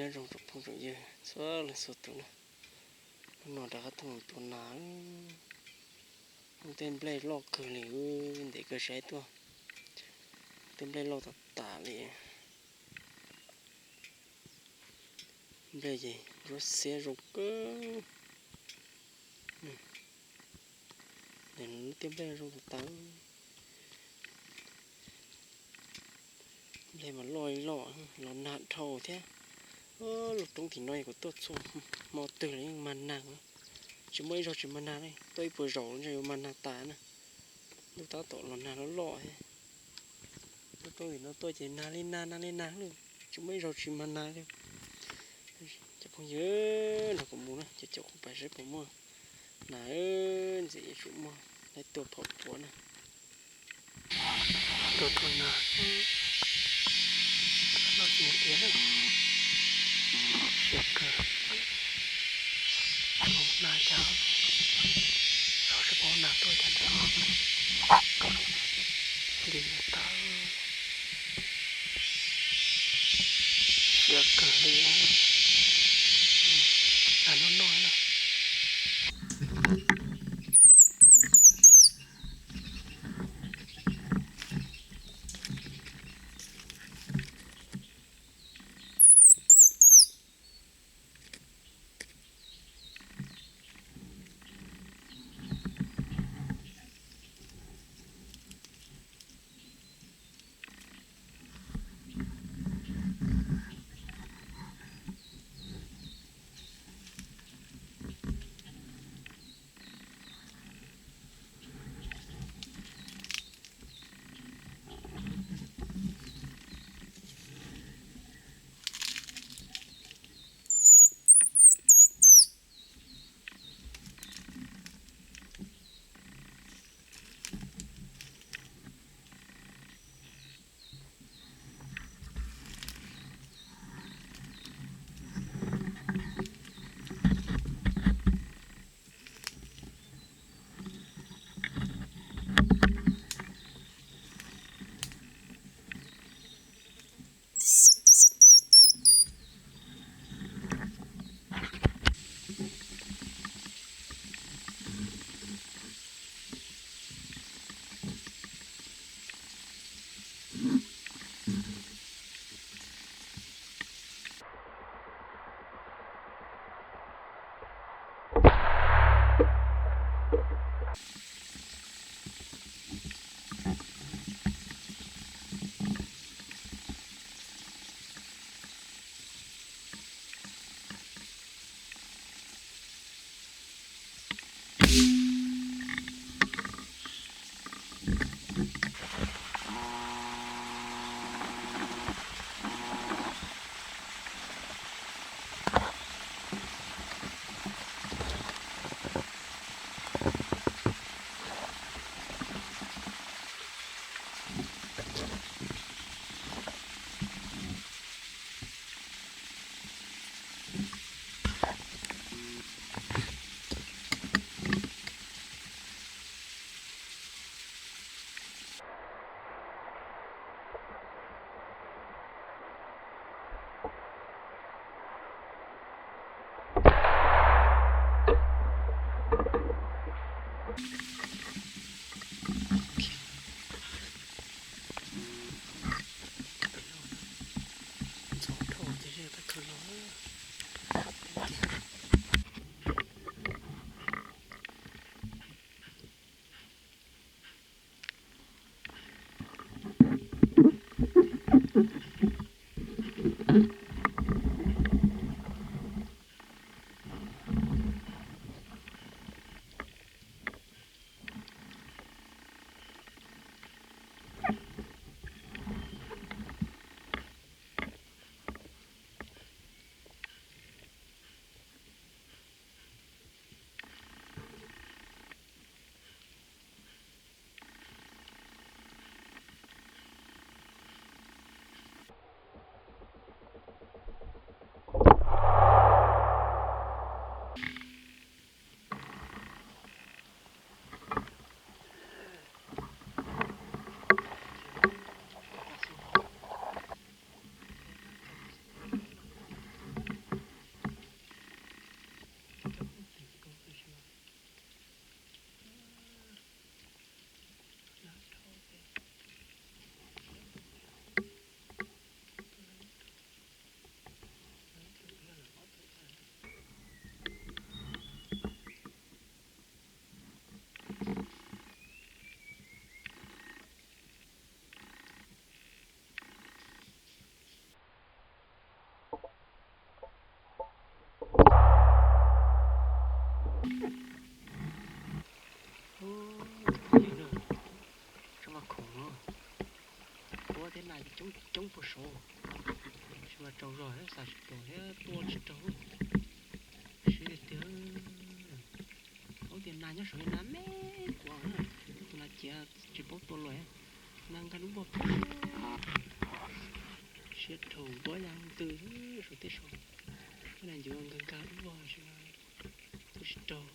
Nyob zoo tsoom phooj tsoom ywg txhua leej txhua tus na, hnub no rov qab tuaj mus tua nas. Tej nplej loj kawg li, ntev kawg saib tuaj. Tej nplej loj tas tas li. Nplej ces ntsuab xiab zoo kawg. Tej nplej zoo tas tas. Nplej mas loj li loj, los nag dhau thiab. Lub roob tim no kuv tuaj txhua hmo twg los yeej mag nag, tsis muaj ib zaug tsis mag nag li. Tuaj ib puas zaus ntshe yuav mag nag tas na. Ntuj tab tom los nag loj loj thiab. Lub roob tim no tuaj ces nag li nag, nag li nag, tsis muaj ib zaug tsis mag nag li. Cov phooj ywg, nrog kuv mus na, cov caum kuv pais seb puas muaj nas, ntxim yuav tsum muaj, laib tua phom puav na. Tua tau nas, no tsis tiag na, siab kawg. Nas cas, xyov seb puas nas tuaj cas na. Li tawv, siab kawg li. Nas noj noj na. Thiab nas coob coob puag saud, tsis mas raug zog thiab xav tsis raug thiab tua tsis raug. Siab tiag tiag. Paub tias nas nyob saum li nas me kuav, tus nas ciav tsis paub tua luaj, nas nkag lub vog. Siab raug npua yas ntws saum teb saud, nas ncuav nkag nkag lub vog tsis, tua tsis raug.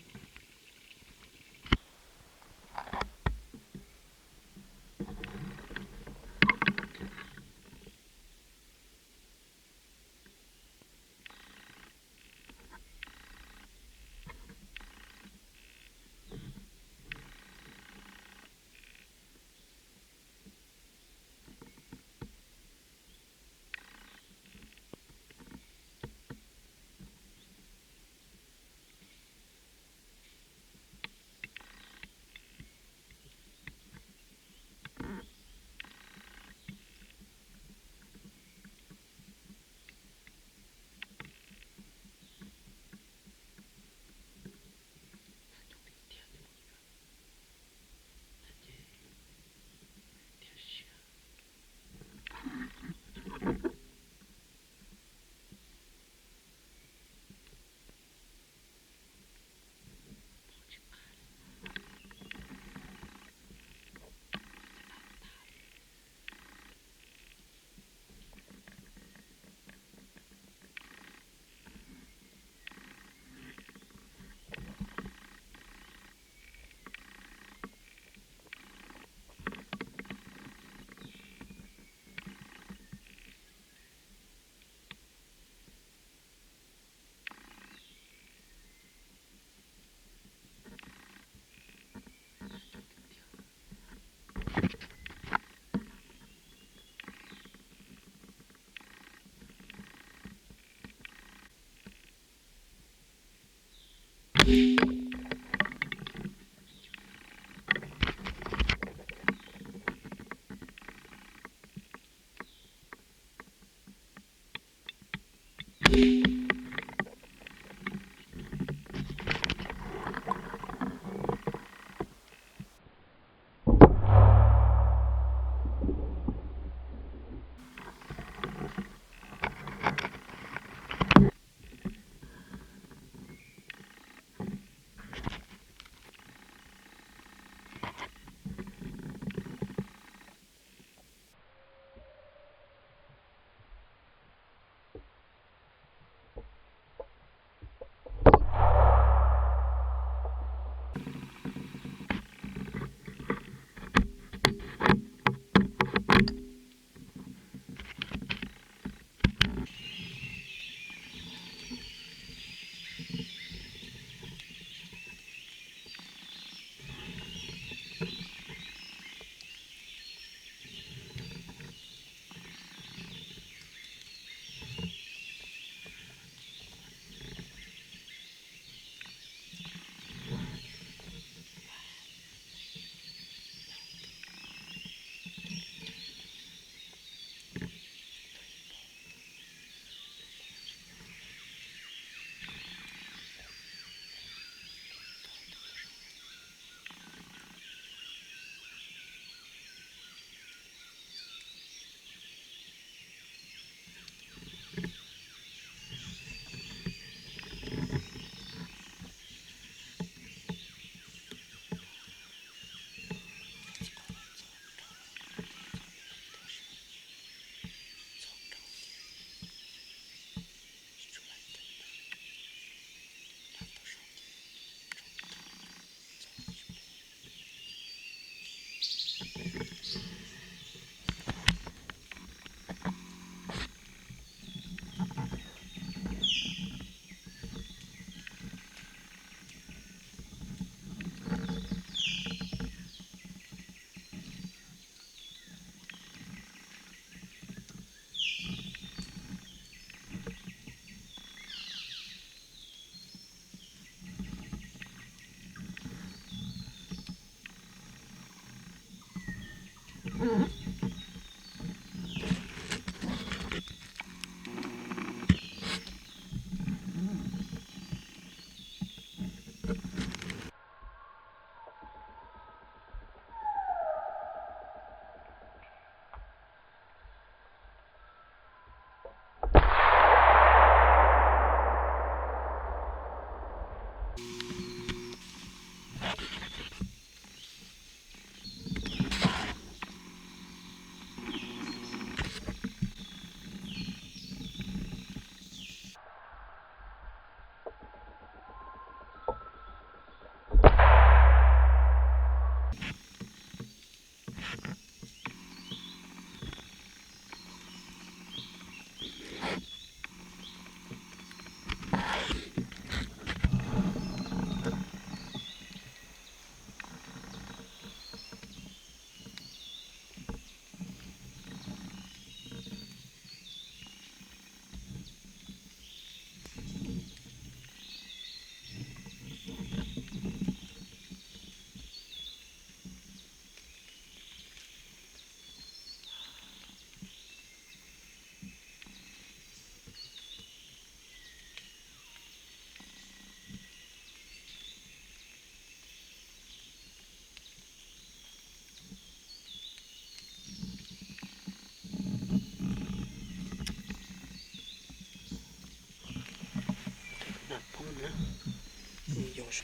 Tej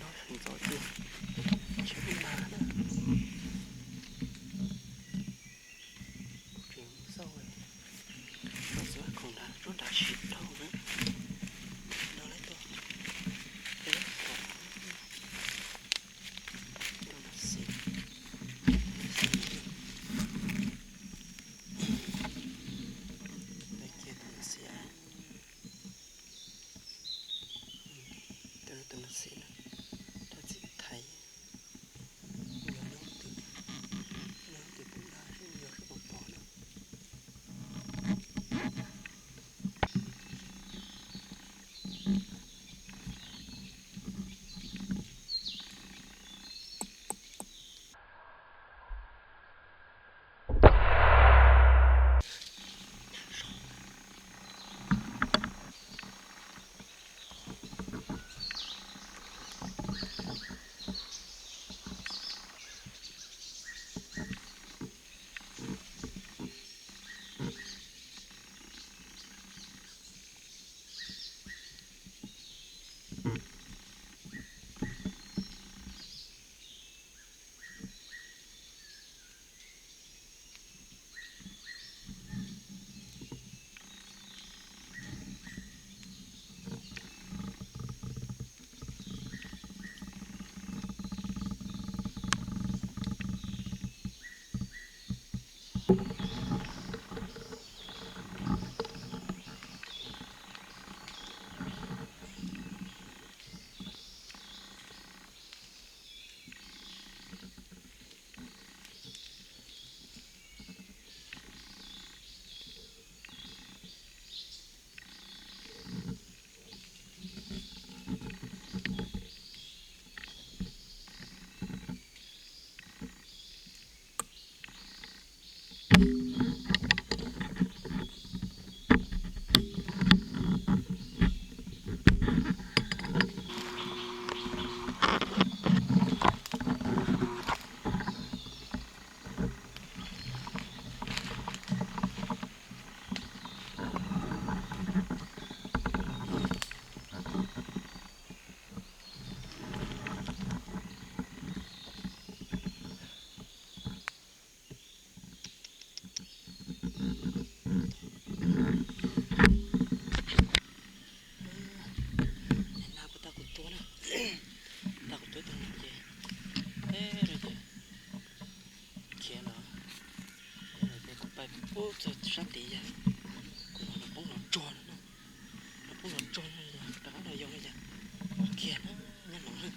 no sawv ntxov tiag, tsis muaj nas na. Kuv tseem xauj, xauj txog khoom nrad, tsob nrad siv dhau na. No lawv tuaj, peb qhov, tus nas xis, tus nas xis, lawv cia tus nas xis, tus nas xis na, thov txim thaiv, yog leej twg, leej twg pom dab tsi yog sawv daws pom na. Nab puas tau kuv tua na, tau kuv tua tag no ces, e, no ces khiav lawm, ces kuv pais pub txog sab tid yog kuv hnov nws poob nrov tsuag no na, nws poob nrov tsuag no yog rov qab los yos no yog, kiag na, nyob no na,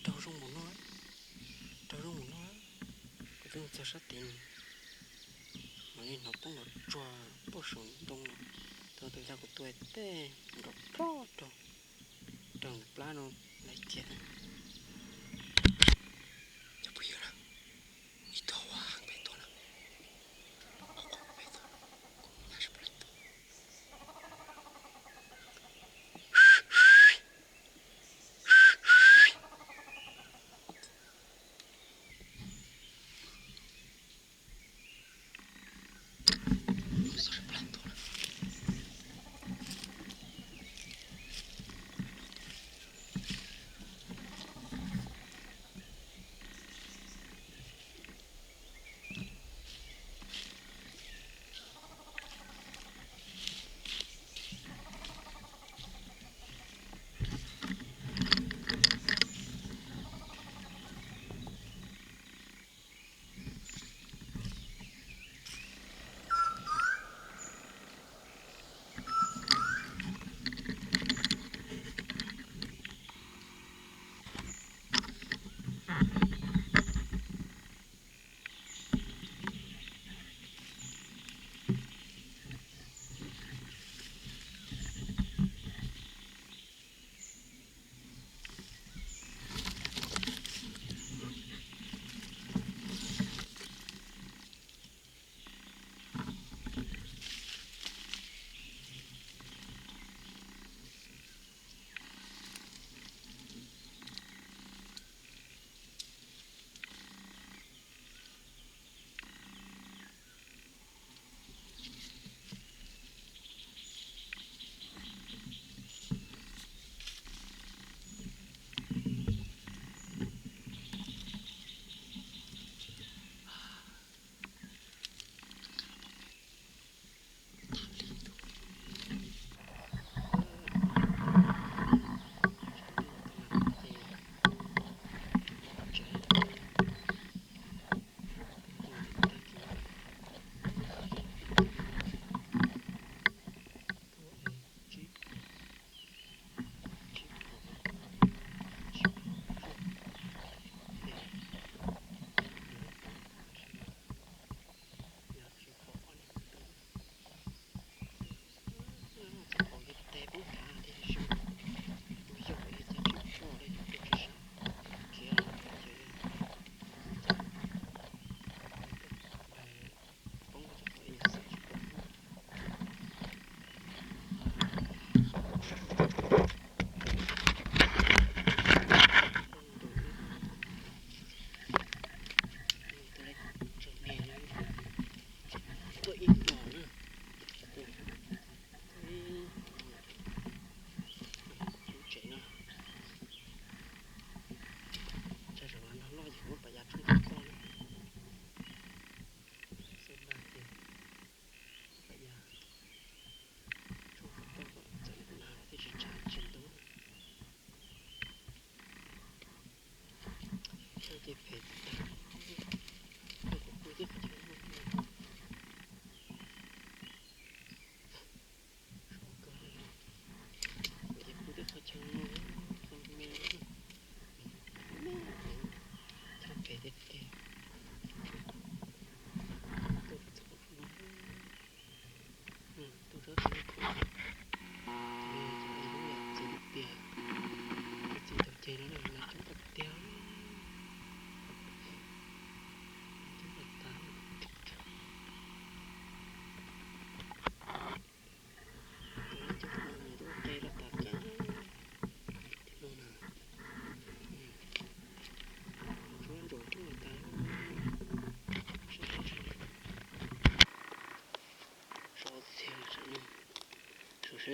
raug zoo mus no, raug zoo mus no, kuv twb mus txog sab tid no, mam li hnov poob nrov tsuag poob saum ntoo no, tus tau kuv tua tej nrov plhob rau, raug plab no lawm kiag. Cov phooj ywg na, ib tug hauv pem tuaj na, hauv qhov pem tuaj, kuv mus nyab sab plaws tuaj.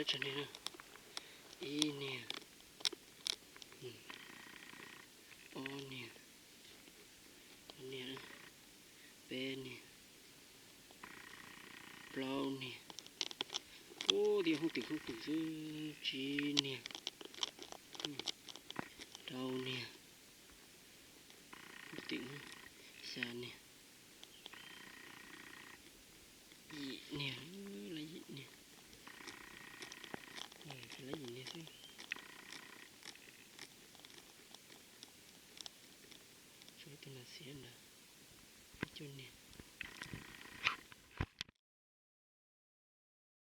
Tsawg niag na? Ib niag, ob niag, niag, peb niag, plaub niag. Ub, twb yog hoob twm hoob twm xwb. Tsib niag, rau niag, hoob twm, xya niag, yim niag, lab yim niag, lab yim niag xwb. Tshuav ib tug nas xiav ntawd, ib cuaj niag.